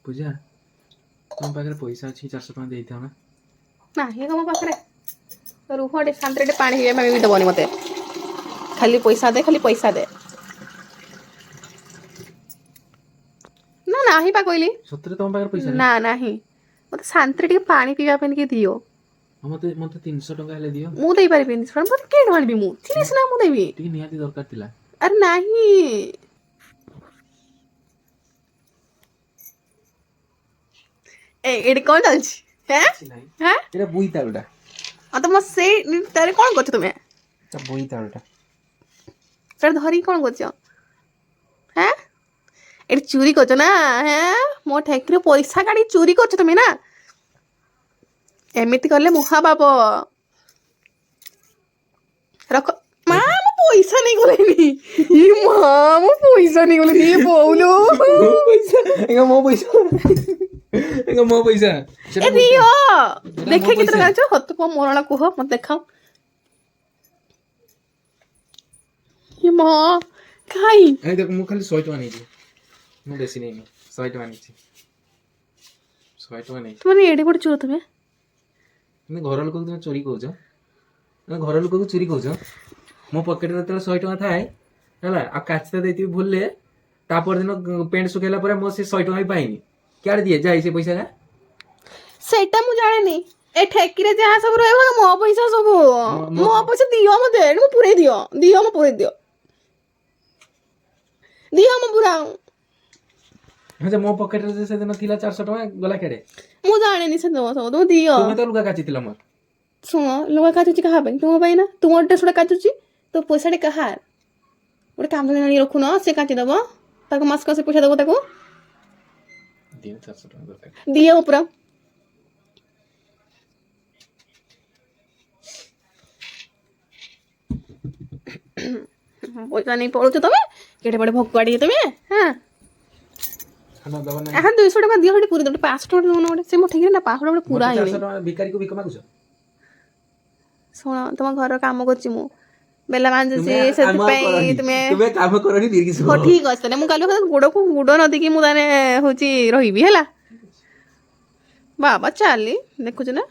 ପୂଜା, ତମ ପାଖରେ ପଇସା ଅଛି 400 ଟଙ୍କା ଦେଇଥାଅ ନା। ନାହିଁ ମୋ ପାଖରେ। ରୁହ ଟିକେ, ଶାନ୍ତିରେ ଟିକେ ପାଣି ପିଇବା ପାଇଁ ବି ଦେବନି ମୋତେ। ଖାଲି ପଇସା ଦେ, ଖାଲି ପଇସା ଦେ। ନା, ନାହିଁ ପା କହିଲି। ସତରେ ତମ ପାଖରେ ପଇସା ନା, ନାହିଁ। ମୋତେ ଶାନ୍ତିରେ ଟିକେ ପାଣି ପିଇବା ପାଇଁ ଟିକେ ଦିଅ। ନାହିଁ? ମତେ 300 ଟଙ୍କା ହେଲେ ଦିଅ। ମୁଁ ଦେଇପାରିବିନି। ଶୁଣ, ମୋତେ କେଉଁଠୁ ଆଣିବି ମୁଁ 300 ନା ମୁଁ ଦେବି? ଟିକେ ନିହାତି ଦରକାର ଥିଲା। ଆରେ ନାହିଁ। ଏ, ଏଠି କ'ଣ ଚାଲିଛି ହେଁ? କିଛି ନାହିଁ। ହେଁ? ଏଇଟା ବୋଇତାଳୁଟା। ଆଉ ତମ ସେଇ ତାରେ କ'ଣ କରୁଛ ତୁମେ? ତା ବୋଇତାଳୁଟା। ସେଟା ଧରିକି କ'ଣ କରୁଛ ହେଁ? ଏଠି ଚୋରି କରୁଛ ନା ହେଁ? ମୋ ଠେକିରୁ ପଇସା କାଢ଼ି ଚୋରି କରୁଛ ତୁମେ ନା? ଏମିତି କଲେ ମହାପାପ। ରଖ ମା, ମୋ ପଇସା ନେଇଗଲେନି। ଇ ମା, ମୋ ପଇସା ନେଇଗଲେନି। ଏ ବୋଉଲୋ। ପଇସା ଏଇଟା ମୋ ପଇସା, ଏଇଟା ମୋ ପଇସା। ଏ ଦିଅ। ସେଟା ଦେଖେ ମୋ କେତେ ଟଙ୍କା ପଇସା। ଅଛି। ହତ କୁହ, ମୋରଣା କୁହ, ମତେ ଦେଖାଅ। ଏ ମା, କାଇଁ? ଏଇ ଦେଖ, ମୁଁ ଖାଲି 100 ଟଙ୍କା ନେଇଛି। ମୁଁ ବେଶୀ ନେଇନି, 100 ଟଙ୍କା ନେଇଛି, 100 ଟଙ୍କା ନେଇଛି। ତୁମେ ଏଡେ ବଡ଼ ଚୋର ତୁମେ। ତୁମେ ଘର ଲୋକକୁ ତୁମେ ଚୋରି କହୁଛ? ତୁମେ ଘର ଲୋକକୁ ଚୋରି କହୁଛ? ମୋ ପକେଟରେ ଯେତେବେଳେ 100 ଟଙ୍କା ଥାଏ ହେଲା, ଆଉ କାଚଟା ଦେଇଥିବି ଭୁଲରେ, ତା ପରଦିନ ପ୍ୟାଣ୍ଟ ଶୁଖେଇଲା ପରେ ମୋ ସେ 100 ଟଙ୍କା ବି ପାଇନି। କ୍ୟାଡ଼େ ଦିଏ ଯାଇ ସେ ପଇସା? ସେଇଟା ମୁଁ ଜାଣିନି। ଏ ଠେକିରେ ଯାହା ସବୁ ରହିବ ମୋ ପଇସା ସବୁ। ମୋ ପଇସା ଦିଅ ମତେ। ଏଠି ମୁଁ ପୁରେଇ ଦିଅ, ଦିଅ, ମୁଁ ପୁରେଇ ଦିଅ, ଦିଅ ମୁଁ ପୁରା। ହଁ ଯେ, ମୋ ପକେଟରେ ଯେ ସେଦିନ ଥିଲା 400 ଟଙ୍କା, ଗଲା କ୍ୟାଡ଼େ? ମୁଁ ଜାଣିନି ସେ ଦେବ ସବୁ, ତମେ ଦିଅ। ତୁମେ ତ ଲୁଗା କାଚିଥିଲ ମୋର। ଶୁଣ, ଲୁଗା କାଚୁଛି କାହା ପାଇଁ? ତୁମ ପାଇଁ ନା? ତୁମ ଡ୍ରେସ୍ ଗୁଡ଼ା କାଚୁଛି ତ ପଇସାଟି କାହାର? ଗୋଟେ କାମ ଆଣିକି ରଖୁନ, ସେ କାଚିଦବ। ତାକୁ ମାସକୁ ମାସ ପଇସା ଦବ ତାକୁ। ଦିଅ, 400 ଟଙ୍କା ଦରକାର। ଦିଅ ପୁରା। ପଇସା ନେଇ ପଳଉଛ ତମେ। କେଡ଼େ ବଡ଼ ଭକୁଆ ଟିକେ ତମେ, ହଁ। ନା, ଦବ ନା? ହଁ, 200 ଟଙ୍କା ଦିଅ, ସେଠି ପୁରୀ ଗୋଟେ 500 ଟଙ୍କା ଦଉନ ଗୋଟେ। ସେ ମୋ ଠିକରେ ନା 500 ଟଙ୍କା ଗୋଟେ ପୁରା ମତେ ହେଇନି। 400 ଟଙ୍କା ଭିକାରୀକୁ ଭିକ ମାଗୁଛ? ଶୁଣ, ତମ ଘର କାମ କରୁଛି ମୁଁ, ବେଲା ମାଜୁଛି। ତୁମେ କାମ ସେଥିପାଇଁ କରନି। ତୁମେ ତୁମେ କାମ କରନି ଧୀରିକି। ହଉ, ଠିକ ଅଛି। ତାହେଲେ ମୁଁ କାଲି ଗୋଡ଼କୁ ଗୋଡ଼ ନ ଦେଇକି ମୁଁ ତାହେଲେ ହଉଛି ରହିବି, ହେଲା? ବାବା, ଚାଲି ଦେଖୁଛୁ ନା?